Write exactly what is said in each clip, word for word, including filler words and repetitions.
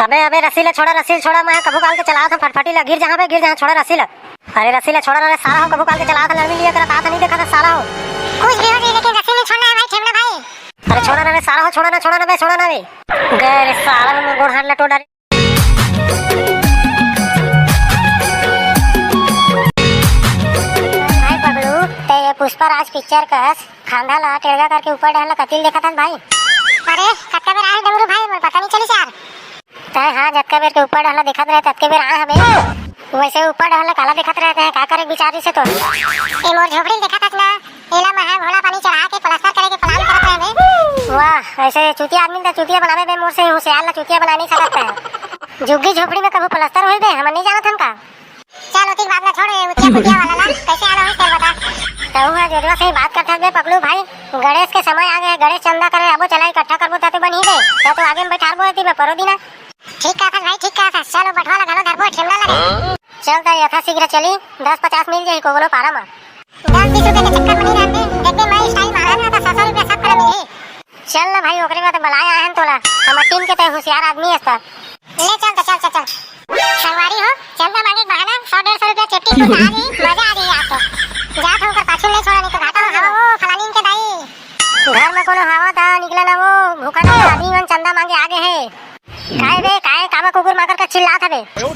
अबे, अबे, रस्सी ला छोड़ा, रस्सी ला छोड़ा, मैं कभू काल के चलात हँव फटफटी ला, गिर जाहूँ बे, गिर जाहूँ, छोड़ा रस्सी ला। अरे रस्सी ला छोड़ा ना रे सारा हो, कभू काल के चलात हँव, लड़मी लिया करत आत हँव, नहीं देखत हस सारा हो। कुछ भी हो जाए, लेकिन रस्सी नहीं छोड़ना है भाई, ठेमना भाई। अरे छोड़ा ना रे सारा हो, छोड़ा ना, छोड़ा ना बे, छोड़ा ना बे। गए रे सारा, मैं गोड़ हाथ ला टोड़ डारी। भाई पगलू, ते ये पुष्पा राज पिक्चर कस खांधा ला टेढ़ा करके ऊपर डहर ला कतिल देखत हस भाई? अरे, कतका बेर आए डमरू भाई, मोर पता नहीं चलिस यार। तैं हाँ, जतका बेर के ऊपर डहर ला देखत रहे, ततके बेर आए हबे। वैसे ऊपर डहर ला काला देखत रहे, तैं का करे के विचार रिसे तोर? ए मोर झोपड़ी ल देखत हस ना, एला मैं हा घोला पानी चढ़ा के प्लास्टर करे के प्लान करत रहे बे। वाह, ऐसे चूतिया आदमी ल त चूतिया बनावे बे, मोर से होशियार ला चूतिया बना नहीं सकत है। झुग्गी झोपड़ी में कभू प्लास्टर होई बे, हमन नहीं जानत हन का? चल, ओतिक बात ला छोड़, ए उतिया पुतिया वाला ला, कैसे आना होई, तेल बता। तहू हा जोजवा से ही बात करत हस बे पगलू भाई, गणेश के समय आ गए, गणेश चंदा करे, अबो चला इकट्ठा करबो, त तो बन ही दे, त तो आगे में बैठारबो एती बे, परो दिना। ठीक कहत हस भाई, ठीक कहत हस। चलो बटवा ला घलो धरबो, ठेमना लगे। चल त यथाशीघ्र चली, दस पचास मिल जाही कोनो पारा मा। दस बीस रुपया के चक्कर में नहीं रहते, देखबे मैं स्टाइल मारा ना त सौ सौ रुपया सब करा मिलही। चल ना भाई, ओकरे बर त बलाए आए हन तोला, हमर टीम के तय होशियार आदमी हस त। ले चल त, चल, चल, चल। संगवारी हो, चंदा मांगे के बहाना सौ डेढ़ सौ रुपया चेट्टी कुछ आ जाही, मजा आ जाही आज तो। जात हो ओकर पाछू नहीं छोड़ा, नहीं तो घाटा में हवा वो फलानीन के दाई। घर में कोनो हवा दा निकला ना वो, भूखा ना आदमी मन चंदा मांगे आ गए है। काय बे, काय कामा कुकुर माकर का चिल्लात हबे? अरे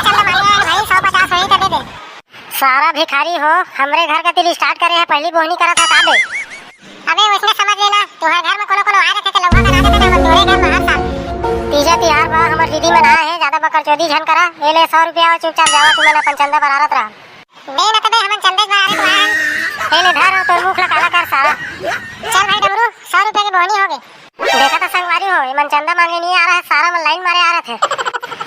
चल ना मांगे भाई, सौ पचास होही त दे दे। सारा भिखारी हो, हमरे घर का तिल स्टार्ट करे है, पहली बोहनी करत है का बे? अबे उसने समझ लेना, तुहर घर में कोनो कोनो आ रहे थे, तो लौंगा बना देते थे हम तोरे घर में हर साल। तीजा तिहार बा, हमर दीदी मन आए हैं, ज्यादा बकरचोदी झन करा। ए ले सौ रुपया और चुपचाप जावा, तुमन अपन चंदा बरारत रहा। बे न तबे हमन चंदा बरारत रहा। ए ले धर, तोर मुख ला काला कर सारा। चल भाई डमरू, सौ रुपया के बोहनी हो गई। देखा था संगवारी हो, एमन चंदा मांगे नहीं आ रहा है, सारा मन लाइन मारे आ रहे थे।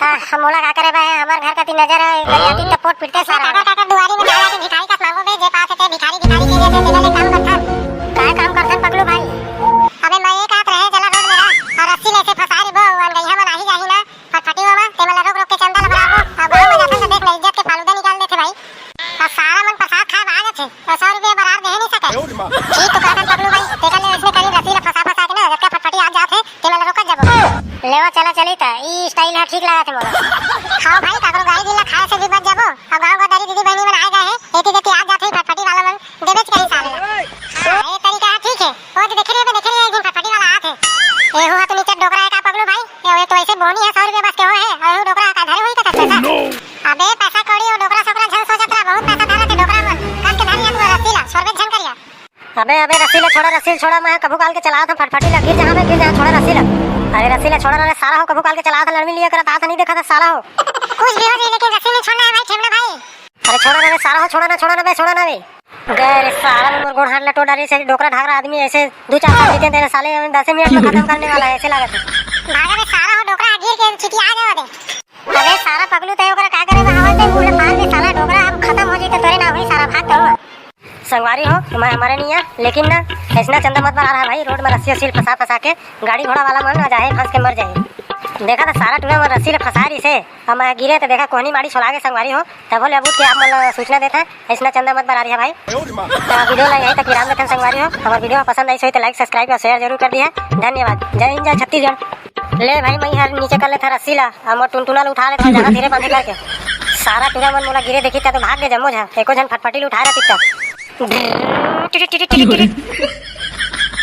हाँ, हम मोला का करे भाई, हमार घर का तीन नजर है, गरियाती त पोट पिटते सारा। काकर काकर दुआरी में जा जाके भिखारी कस मांगो बे, जे पास है ते भिखारी भिखारी के जैसे तेरे ले काम करथन। काय काम करथन पगलू भाई? अबे मैं ये कहत रहे, चला रोड में रह, और रस्सी ले से फंसा रे बो, अनगइहा मन आही जाही ना, फटफटी हो बा, ते मन ला रोक रोक के चंदा ला बराबो, अब गाँव में जाथन तो देख ले, इज्जत के फालूदा निकाल देथे भाई। अउ सारा मन प्रसाद खाए बर आ जाथे, अउ सौ रुपया बरार दे नहीं सके। ठीक तो कहथन पगलू भाई, तेकर ले अइसने करी रस्सी ला फंसा फंसा के ना, जतका फटफटी आ जात हे, तेला रोकत जाबो। लेवा चला चली त, ई स्टाइल ह ठीक लागत हे मोला। हाँ भाई, काकरो गाड़ी दिल ला खाए से भी बच जाबो। अब गाँव का दारी दीदी बहनी मन आए गए हे, एती देती आ जाथे फटफटी वाला मन, देबेच करी साले ला। हाँ, ये तरीका ह ठीक हे। ओ तो देखे रहिए, देखे रहिए, एक दिन फटफटी वाला आथे। एहू ह तो नीचे डोकरा हे का पगलू भाई? ये, ये तो ऐसे बोनी है, सौ रुपया बस के हो है, और वो डोकरा का धरे हुई का था पैसा? अबे पैसा कौड़ी और डोकरा सोकरा झन सोचत रहा, बहुत पैसा धरे थे डोकरा मन, काट के धरिया तू रस्सी ला, छोड़बे झन करिया। अबे, अबे, रस्सी ला छोड़ा, रस्सी ला छोड़ा, मैं कभू काल के चलात हँव फटफटी ला, गिर जहाँ बे, गिर जहाँ, छोड़ा रस्सी ला। अरे रस्सी ला छोड़ा ना रे सारा हो, कभू काल के चलात हँव, लड़मी लिया करत आत हँव, नहीं देखा था सारा हो। कुछ भी हो जाए, लेकिन रस्सी नहीं छोड़ना है भाई, ठेमना भाई। अरे छोड़ा ना रे सारा हो, छोड़ा ना, छोड़ा ना बे, छोड़ा ना बे। गए रे सारा, मोर गोड़ हाथ ला टोड़ डारी से, डोकरा ढाकरा आदमी ऐसे दो चार साल जीते तेरे साले, दस मिनट में खत्म करने वाला है, ऐसे लागत है। भागा रे सारा हो, डोकरा गिर के चिटिया गया दे। अबे सारा पगलू, तय ओकरा का करे बा? हवा दे, मुंह ला फाड़ दे साला डोकरा, अब खत्म हो जाई तो तोरे ना होई सारा, भाग तो। संगवारी हो, मैं हमारे नहीं है, लेकिन ना ऐसना चंदा मत बरार रहा भाई, रोड में रस्सी उस्सी फंसा फंसा के गाड़ी घोड़ा वाला मन आ जाए, फंस के मर जाए। देखा था सारा टूरा मन रस्सी ला फंसा रही से, अब मैं गिरे तो देखा कोहनी माड़ी छोला के संगवारी हो, तब बोले अब उठ के आप मन ला सूचना देता है, ऐसना चंदा मत बरार रहा भाई। तो वीडियो ला यहीं तक विराम देथन संगवारी हो, हमार वीडियो पसंद आई सही तो like subscribe और share जरूर कर दिया। धन्यवाद। जय हिंद, जय छत्तीसगढ़। ले भाई, मैं हर नीचे कर लेथा रस्सी ला, अउ मोर टुनटुना ला उठा लेथा, जहाँ धीरे बांधे करके। सारा टूरा मन मोला गिरे देखी, त तो भाग गे जम्मो झन, एको झन फटफटी ला उठाए रहती त।